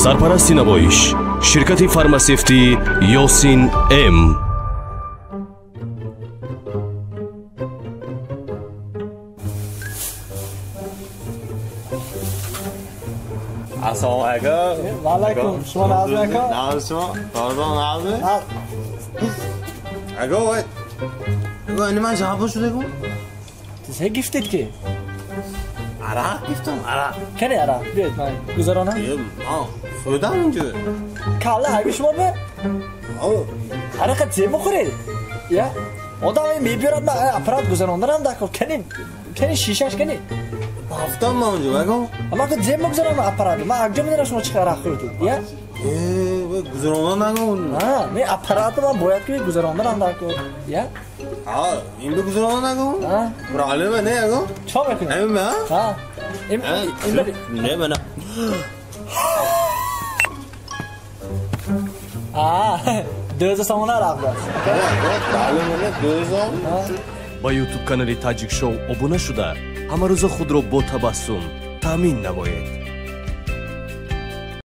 Сарпарасти намоиш ширкати фармасевтӣ Ёсин М. Ассалому алайкум. Ва алайкум. Шумо нағзми ака? Нағз шумо? Кордон нағзми? Ака, вай. Ака, ини ман чанд пул шуда ку? Се гифтед ки? Арақ гифтам, арақ. Кани арақ? Биёед ман гузаронам. Хӯрдам инҷо. Калла ҳаги шумо бе? Арақа зе мехӯред? Я? Одам мебиёрад ман аппарат гузаронданам дар кор. Кани, кани шишаш кани? Ҳафтам ман онҷо, ака. Ман ку зе мегузаронам аппарат. Ман акҷо медонам шумо чӣ арақ хӯрдед? Я? Гузарондан нагон. Не, аппаратро ман бояд ки гузаронданам дар кор. Я? Ин бе гузарондан нагон? Проблема не, ака. Чӣ мекунед? Ҳамин ба? Ҳа. Ин Не, мана. 2000 сомона арақ даст. Ба ютуб канали Таҷик Шоу обуна шуда, ҳамарӯза худро бо табассум таъмин намоед.